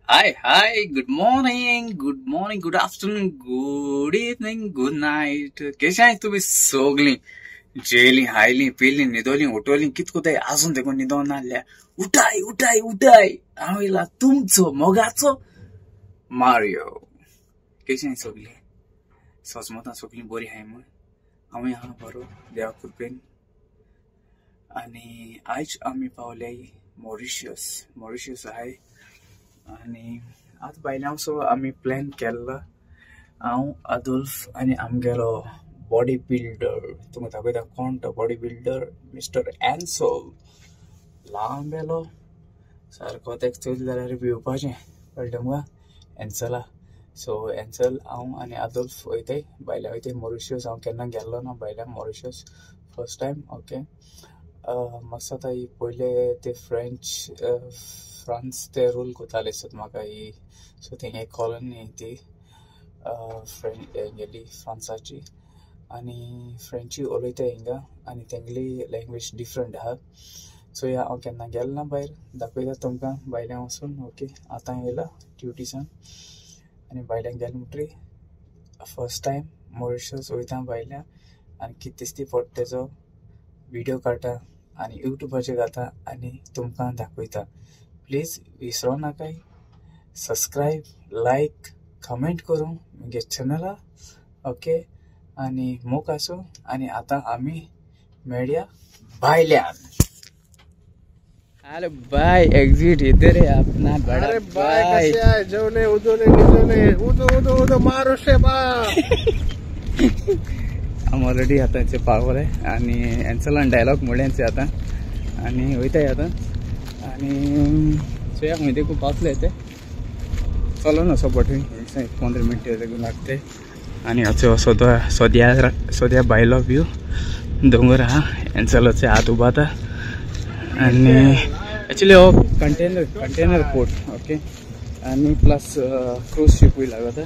Hi hi, good morning, good morning, good afternoon, good evening, good night. कशें आहाय तुमी सगळीं? जेयलीं, हायलीं, पिलीं, न्हिदोलीं, उठोलीं, कित कोताय आजून देखून न्हिदोन नासल्या. उठाय उठाय उठाय, हांव येयला तुमचो मोगाचो मारियो. कशें आहाय सगळीं? सोजमतां सगळीं बरीं आहाय म्हूण. हांवूय आहा बरो देवा कृपेन. आनी आयज आमी पावले मॉरिशियस. मॉरिशियस आहाय आनी आतां भायल्यान सो आमी प्लॅन केल्लो. हांव, आदोल्फ आनी आमगेलो बॉडी बिल्डर, तुमकां दाखयता कोण तो बॉडी बिल्डर, मिस्टर एन्सल. लांबेलो सारको, तेका चोयलें जाल्यार भिवपाचें, कळ्ळें तुमकां? एन्सला. सो एन्सल, हांव आनी आदोल्फ वयताय भायल्या वयताय मॉरिशियस. हांव केन्ना गेल्लो ना भायल्या मॉरिशियस, फर्स्ट टायम. ओके, म्हाका दिसता ही पयले ते फ्रेंच फ्रांस ते रूल कोताले दिसता म्हाका ही. सो थिंगा एक कॉलनी ती हेंगेली फ्रांसाची, आनी फ्रेंची उलयता हिंगा आनी तेंगली लँग्वेज डिफरंट आहा. सो या हांव केन्ना गेलो ना भायर, दाखयता तुमकां भायल्यान वचून. ओके, आतां येयला ड्युटीसान आनी भायल्यान गेले म्हणटरी फर्स्ट टायम मॉरिशियस वयता भायल्यान आनी कितें दिसती पडटा तेजो व्हिडियो काडटा आनी यूट्यूबाचेर घालता आनी तुमकां दाखयता. प्लीज विसरो नाकाय, सबस्क्रायब, लायक, कमेंट करूं म्हगे चॅनला. ओके, आनी मोग आसूं. आनी आतां आमी मेळया भायल्यान. अरे बाय, एग्जिट इधर है अपना बड़ा. अरे बाय, कसे आहे? जेवले, उजवले, निजवले, उजो उजो उजो मारो शे बा. आम ऑलरेडी आतां पावले आनी एन्सलान डायलॉग म्हणलें आतां आनी वयताय आतां. आनी चोया खंय देखून पावतले ते. चलोन असो पटवी 15 मिनटां लागते. आनी असो सद्या सद्या भायलो व्यू, दोंगर आहा, एन्सलाचे हात उबाता. आनी एक्चुली हो कंटेनर पोर्ट. ओके, आनी प्लस क्रूज शिपूय लागता.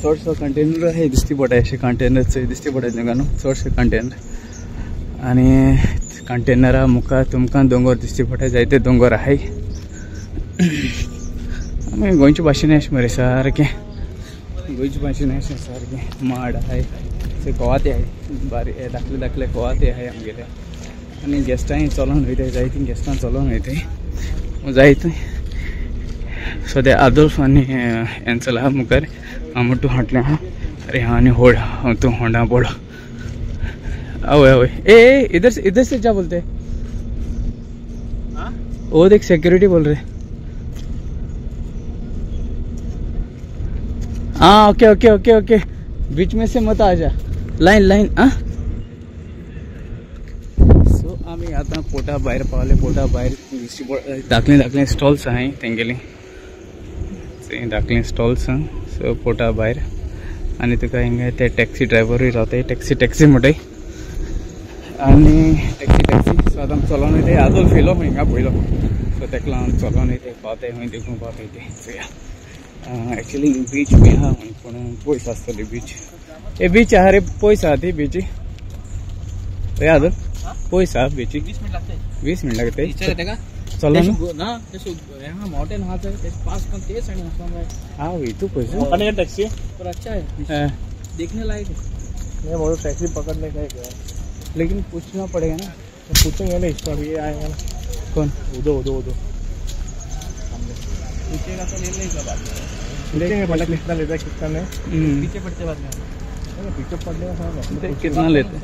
चडसो कंटेनर हे दिसती पडटा, अशे कंटेनर दिसती पडटा तुमकां न्हू, चडशे कंटेनर. आनी कंटेनरा मुखार तुमकां दोंगर दिसती पडटा, जायते दोंगर आहाय. आमी गोंयचे भाशेन अशें मरे सारकें, गोंयचे भाशेन अशें सारकें माड आहाय, गोवाते आहाय, बारीक धाकले धाकले गोवाते आहाय आमगेले. आनी गेस्टांय चलोन वयताय, जायतीं गेस्टां चलोन वयताय जायतीं. सद्या आदोल्फ आनी एन्सल आहा मुखार. हांव तूं हाटलें आहा. अरे हाँ, आनी होड हांव तूं होंडा पड. आवय आवय, ए इधर से, इधर से क्या बोलते? वो देख सिक्योरिटी बोल रहे. हाँ, okay okay okay okay, beach में से मत आ जा, लाइन लाइन. हाँ, सो आमी आतां पोर्टा भायर पावले. पोर्टा भायर धाकले धाकले स्टॉल्स आहाय तेंगेली, धाकले स्टॉल्स आहा. सो पोर्टा भायर आनी तुका हिंगा ते टॅक्सी ड्रायव्हरूय रावताय, टॅक्सी टॅक्सी म्हणटाय. आनी टॅक्सी टॅक्सी. सो आतां चलोन वयताय. आजून फिलो हिंगा पयलो, सो तेका लागून चलोन वयताय, पावताय खंय देखून पावताय ते. चोया, एक्चुली बीच बी आहा पूण पयस आसतली बीच. ए बीच आहा रे, पयस आहा ती बीची. आजून पयस आहा बीची. 20 मिनट लागते, 20 मिनट लागते. चलो ना माउंटेन पास हाँ, वही तो पैसे टैक्सी पर अच्छा है, देखने लायक है. नहीं, वो टैक्सी पकड़ने का है, लेकिन पूछना पड़ेगा ना. तो पूछेंगे ना इसको, अभी ये आएगा ना. कौन? उधो उधो उधो पूछेगा तो ले लेगा बाद में. देखेंगे पहले कितना लेता है कितना नहीं. पीछे पड़ते बाद में, पीछे पड़ने का कितना लेते.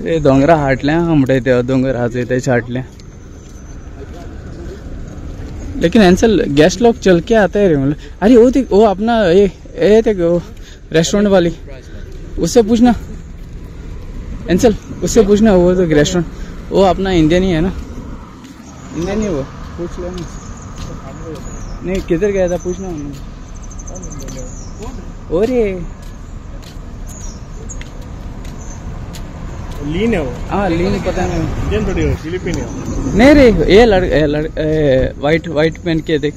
ए दोंगरा हाटल्या म्हणटाय ते, दोंगर आहा ते हाटल्या. लेकिन एंसल गेस्ट लोग चल के आते हैं रे. अरे वो देख, वो अपना ये देख, वो रेस्टोरेंट वाली, उससे पूछना एंसल, उससे पूछना. वो तो रेस्टोरेंट वो अपना इंडियन ही है ना, इंडियन ही वो, पूछ लो. नहीं किधर गया था पूछना उन्होंने. और ये लीन है वो. हाँ लीन, पता नहीं इंडियन थोड़ी हो, फिलिपीन है. नहीं रे, ये लड़के वाइट वाइट पहन के देख,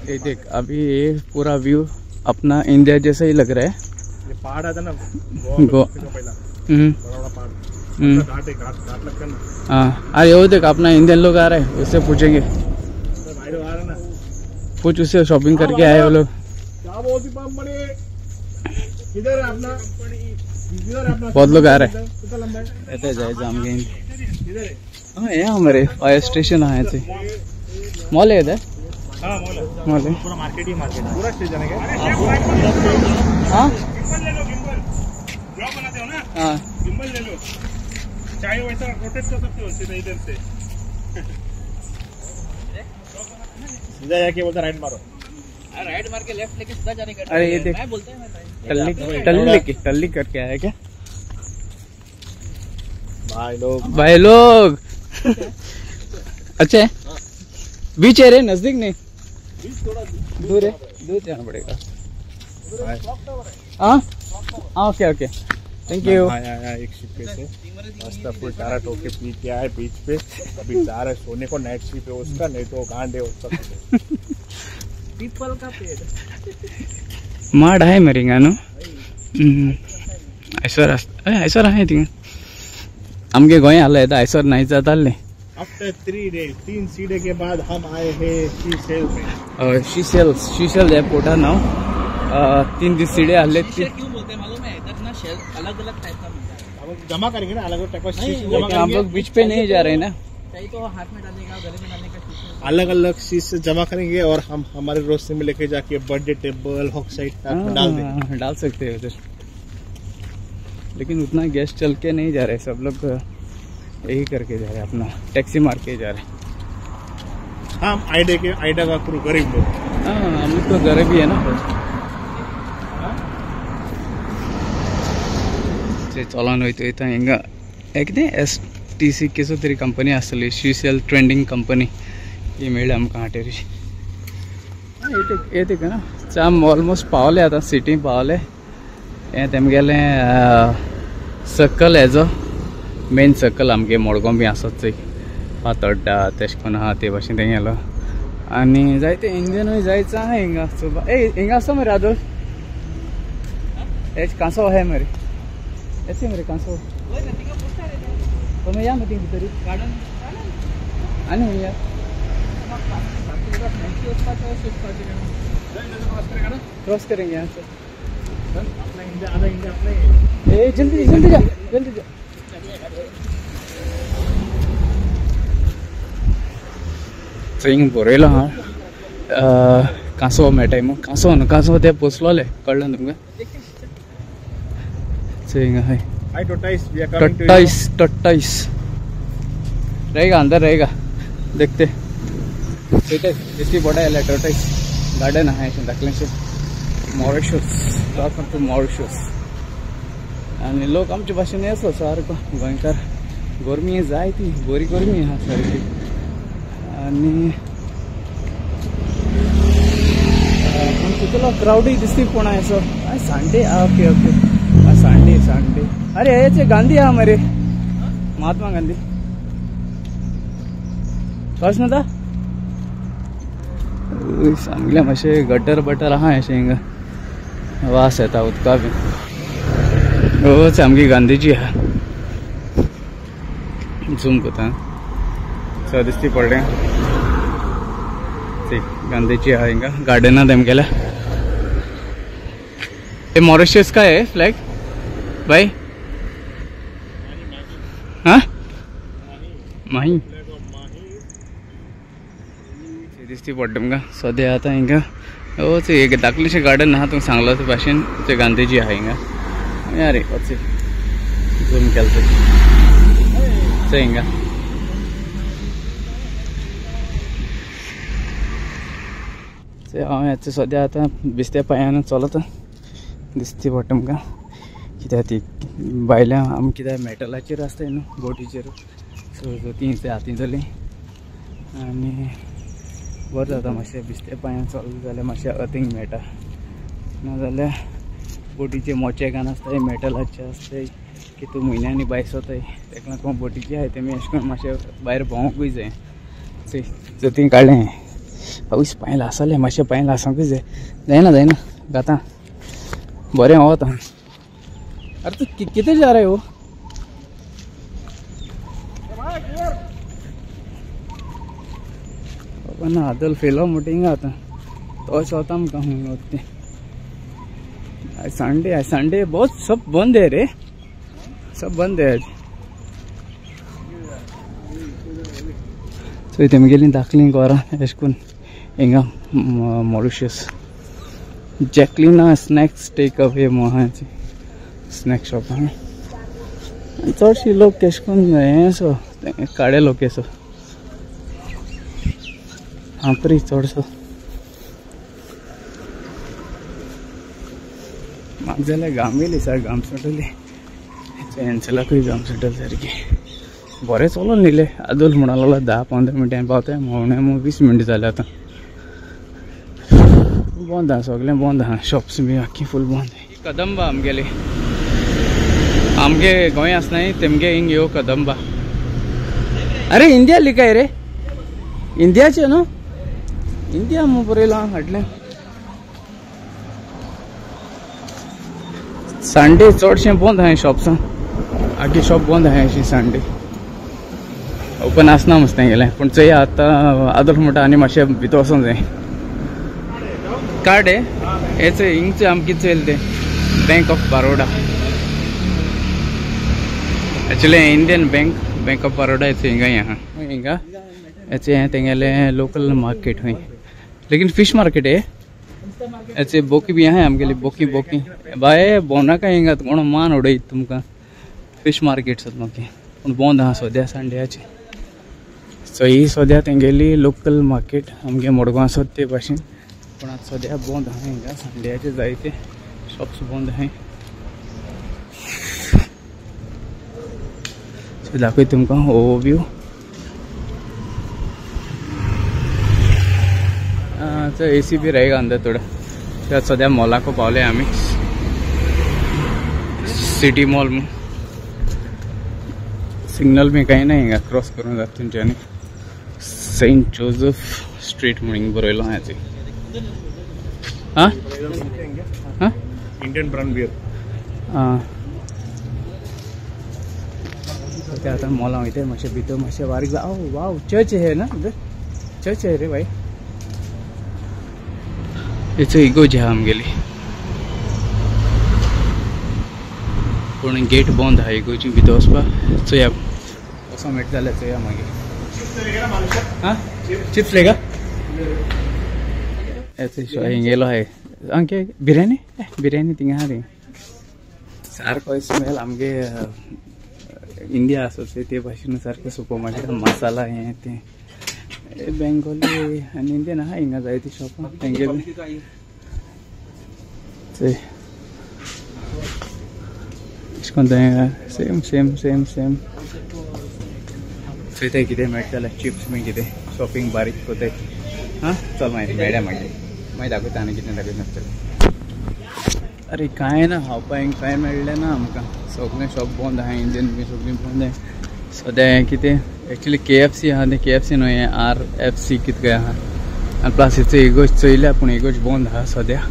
ये देख. अभी ये पूरा व्यू अपना इंडिया जैसा ही लग रहा है. ये पहाड़ आता ना गोवा पहला, बड़ा बड़ा पहाड़, घाट है, घाट घाट लगता है ना. हाँ, अरे वो देख अपना इंडियन लोग आ रहे हैं, उससे पूछेंगे. कुछ उससे शॉपिंग करके आए वो लोग। बहुत लोग आ रहे हैं। हाँ ये हमारे फायर स्टेशन आए थे। मॉल है इधर? मॉल है पूरा मार्केट ही मार्केट है पूरा स्टेशन है। हाँ ब्लॉग बनाते हो ना? हाँ गिम्बल ले लो, चाहे वैसा रोटेट कर सकते हो सीधा इधर से सीधा जाके बोलता राइट मारो, राइट मार के लेफ्ट लेके सीधा जाने का। अरे ये देख मैं बोलते हैं टल्ली टल्ली टल्ली करके आया क्या भाई लोग? भाई लोग अच्छा है बीच है रे, नजदीक नहीं, दूर है, दूर जाना पड़ेगा। हाँ ओके ओके thank you. आया एक शिप से मस्त फुल टारा टोके पी के आए बीच पे, अभी जा रहे सोने को। नाइट शिप है उसका, नहीं तो गांड है उसका। पीपल का पेड़ माड आहे मरे हिंगा न्हू आयसर आयसर आहे थिंगा आमगे गोंय आले येता आयसर नाही जाताले। आफ्टर 3 डेज 3 सीडे के बाद हम आए हैं she cell में। शी सेल एयरपोर्ट नाव 3 दीस सीडे आले। क्यों बोलते हैं मालूम है? इधर ना शेल अलग अलग टाइप का मिलता है। हम जमा करेंगे ना अलग अलग टाइप का शीश जमा करेंगे। हम लोग बीच पे नहीं जा रहे ना, चाहिए तो हाथ में डालने का, गले में डालने का, अलग अलग शीश से जमा करेंगे और हम हमारे रोशनी में लेके जाके बर्थडे टेबल हॉक्साइड डाल देंगे। डाल सकते हैं उधर, लेकिन उतना गैस चल के नहीं जा रहे, सब लोग यही करके जा रहे हैं, अपना टैक्सी मार के जा रहे हैं। हम आइडा के आइडा का क्रू गरीब लोग। हाँ हम लोग तो गरीब ही है ना। चलोन वयता वयता हिंगा कितें STC केसो तरी कंपनी आसतली, शी सेल ट्रेंडिंग कंपनी ही मेळ्ळी आमकां हाटेर। येते ना आम ऑलमोस्ट पावले आतां सिटी पावले। हें तेमगेलें सर्कल हेजो मेन सर्कल आमगे मडगांव बी आसत चोय फातोड्डा तेश कोन आहा ते भाशेन तेंगेलो। आनी जायते इंजनूय जायचो आहा हिंगा ए हिंगा आसा मरे आदोल हेच कांसो आहा मरे ऐसे मेरे कांसो तो या मती भितर आनी या क्रॉस करेंगे यहाँ से। ए जल्दी जल्दी जा जल्दी जा। थिंग बरयलो हा कांसो मेळटाय मग कांसो न्हू कांसो ते पोसलोले कळ्ळें तुमकां? हय टोटाइस टोटाइस रहेगा, अंदर रहेगा देखते। इसकी बड़ा है टोटाइस गार्डन है दाखलेशे मॉरिशस टू मॉरिशस। आनी लोक आमचे भाशेन येसो सारको गोंयकार। गरमी जाय ती बरी गरमी आहा सारकी। आनी पूण तितलो क्रावडूय दिसती कोण आसा Sunday. Okay okay Sunday Sunday. अरे हेचे गांधी आहा मरे, महात्मा गांधी कस ना सांगले मातशें गटर बटर आहा अशें हिंगा वास येता उदका बी। हो सामकी गांधीजी आहा झूम करता सो दिसती पडलें गांधीजी आहा हिंगा गार्डना तेमगेल्या। ये मॉरिशस का है फ्लैग भाई? हाँ माही दिसती पडटा तुमकां सद्या आतां हिंगा। हो एक दाखलेशें गार्डन आहा तुमकां सांगलो ते भाशेन ते गांधीजी आहा हिंगा। अरे वच झूम केलें ते हिंगा। हांव हेच सद्या आतां बिस्त्या पांयान चलता दिसती पडटा तुमकां कित्याक ती भायल्या आमी कित्याक मेटलाचेर आसताय न्हू बोटीचेर, सो ती हातीं जाली आनी बरें जाता मातशें बिस्ते पांयान चललें जाल्यार मातशें अर्थींग मेळटा, नाजाल्यार बोटीचे मोचे घान आसताय मेटलाचे आसताय की तूं म्हयन्यांनी भायर सरताय तेका लागून बोटीचे आहाय तेमी अशें करून मातशें भायर भोंवकूय जाय। जोतीं काडलें आवयस पांय लासले मातशें पांय लासूंकूय जाय। जायना जायना गाता बरें वता। अरे तू किधर जा रहे हो? ना आदल फेलो मोटिंग आता तो चौथा हम कहूँ होते। आज संडे है, संडे बहुत सब बंद है रे, सब बंद है आज। सो तेमगेली दाखली गोरा अशें करून हिंगा मॉरिशस जॅकलिना स्नॅक्स टेक अवे म्हूण स्नॅक शॉप आहा। चडशी लोक तेश करून हें सो काडे लोक सो हांपरी चडसो। म्हाका जाल्यार घाम येयली सर, घाम सुटली एन्सलाकूय घाम सुटली सारकी। बरें चलोन येयले आदोल म्हणून लागलो 10-15 मिनटां पावताय, म्हणून 20 मिनटां जाले आतां। बंद आहा सगळें, बंद आहा शॉप्स बी आख्खी फूल बंद। कदंबा आमगेली, आमगे गोंय आसनाय तेमगे हिंग यो कदंबा। अरे इंडिया लिखाय रे, इंडियाचे न्हू, इंडिया मू बरयलां हाडलें। संडे चडशें बंद आहा शॉप्सां, आख्खी शॉप बंद आहा अशी संडे ओपन आसना मस्त गेलें। पूण चोया आतां आदोल म्हणटा आनी मातशें भितर वचोंक जाय। कार्ड हेच हिंगचे आमकां चोयल तें bank of Baroda, actually Indian bank, bank of Baroda हेच हिंगा आहा हिंगा। हेचे हें तेंगेलें लोकल मार्केट खंय, लेकिन फिश मार्केट हे। हेचे बोकी बी आहा आमगेली, बोकी बोकी बाय भोंवनाका हिंगा कोण मान उडयत तुमकां। फिश मार्केट सोद म्हाका, पूण बंद आहा सद्या संड्याचे। सो ही सद्या तेंगेली लोकल मार्केट आमगे मडगांव आसत ते भाशेन, पूण आतां सद्या बंद आहा हिंगा संड्याचे जायते शॉप्स बंद आहाय। सो दाखय तुमकां ओवरव्यू। तो ए सी भी रहेगा अंदर थोड़ा। सद्या मॉलाको पावले आमी, सिटी मॉल में सिग्नल बी कांय ना हिंगा क्रॉस करून जाता तुमच्यानी। सेंट जोसेफ स्ट्रीट म्हणून बरयलो आहा थंय। आं आं इंडियन ब्रांड बियर। आं ते आतां मॉलां वयता मातशें भितर मातशें बारीक। वाव चर्च है ना उधर, चर्च है रे भाई। हेचो इगोज आहा आमगेली, पूण गेट बंद आहा इगोजी भितर वचपाक। चोया वचों मेळटा जाल्यार चोया मागीर। आं चिप्स लेगा हिंगेलो आहा आमगे बिर्याणी, बिर्याणी थिंगा आहा रे सारको स्मेल आमगे इंडिया आसा ते भाशेन सारकें सुपर मार्केट मसाला हें तें। बेंगोली आनी इंडियन आहा हिंगा जायती शॉपां तेंगेली। चोय अशें करून सेम सेम सेम सेम। चोयताय कितें मेळटा जाल्यार चिप्स बी कितें शॉपिंग बारीक कोताय। हां चल मागीर मेळया मागीर, मागीर दाखयता आनी कितें दाखयता नासतलें। अरे कांय ना खावपाक हिंगा कांय मेळ्ळें ना आमकां, सगळें शॉप बंद आहा, इंडियन बी सगळीं बंद आहा सद्या। हें कितें एक्चुली KFC आहा तें KFC न्हय, हें RFC कितें काय आहा। आनी प्लस हेचो इगोज चोयल्या पूण इगोज बंद आहा सद्या।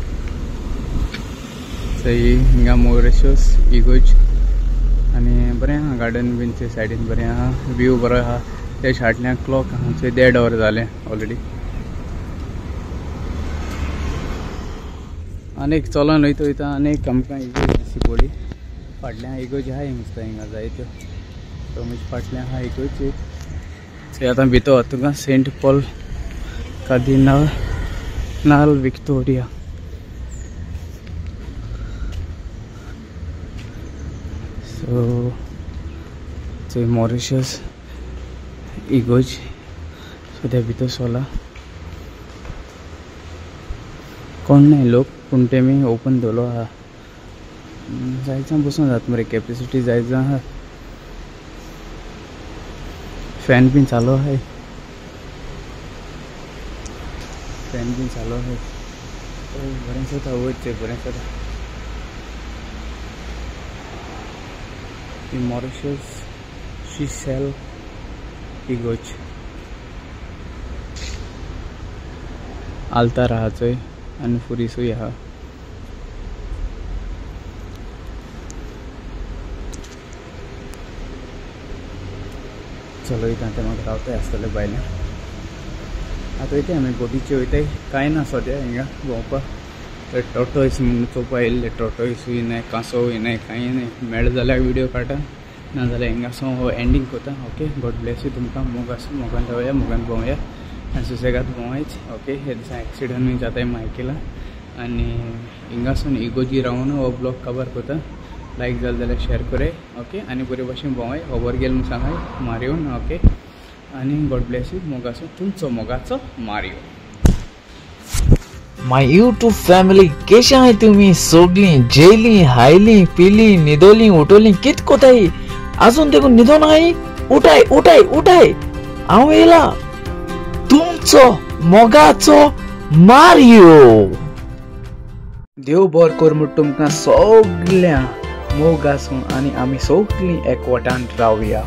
सो ही हिंगा मॉरिशस इगोज आनी बरें आहा गार्डन बीन ते सायडीन बरें आहा, व्यू बरो आहा। ते फाटल्यान क्लॉक आहा थंय 1.5 वर जालें ऑलरेडी। आनी एक चलोन वयता वयता आनी एक आमकां इगोज दिश्टी पडली फाटल्यान। इगोज आहा दिसता हिंगा जायत्यो, फाटल्यान आहा इगोज एक। थंय आतां भितर वता तुका सेंट पॉल कार्दिनाल नाल विक्टोरिया। सो थंय मॉरिशस इगोज सद्या भितर सोला कोण नाय लोक, पूण तेमी ओपन दवरलो आहा। जायत जाण बसून जाता मरे, कॅपेसिटी जायत जाण आहा, फॅन बीन चालू आहाय, फॅन बीन चालू आहाय। बरें जाता वयचें, बरें जाता। मॉरिशस शीसेल इगोज आल्तार आहा चोय आनी फुरीसूय आहा। चलो वयता ते म्हाका रावताय आसतले भायल्यान। आतां वयताय आमी बोटीचे वयताय. कांय ना सद्या हिंगा भोंवपाक. टॉर्टोयस म्हणून चोवपा येयल्ले. टॉर्टोयसूय नाय, कांसोवूय नाय, कांय नाय. मेळ्ळें जाल्यार व्हिडियो काडटा, ना जाल्यार हिंगासून हो एंडींग करता. Okay, God Blaise you. तुमकां मोग आसूं, मोगान रावया, मोगान भोंवया आनी सुसेगाद भोंवायच. ओके, हे दिसा एक्सिडंटूय जाताय मायकेला. आनी हिंगासून इगोजी रावन हो ब्लॉग कवर करता. लायक जालें जाल्यार शेअर कराय. ओके, आनी बरे भाशेन भोंवाय. खबर गेल म्हूण सांगाय मारियोन. ओके, आनी गॉड ब्लेस you. मोग आसूं, तुमचो मोगाचो मारियो. My YouTube family, केशे आहाय तुमी सगळीं? जेली, हायली, पिली, न्हिदोली, उठोली, कित कोताय? आजून देखून न्हिदोन आहाय? उठाय उठाय उठाय, हांव येयला तुमचो मोगाचो मारियो. देव बरो कर म्हूण तुमकां सगळ्यां मोग आसूं आनी आमी सगळीं एकवटान रावया.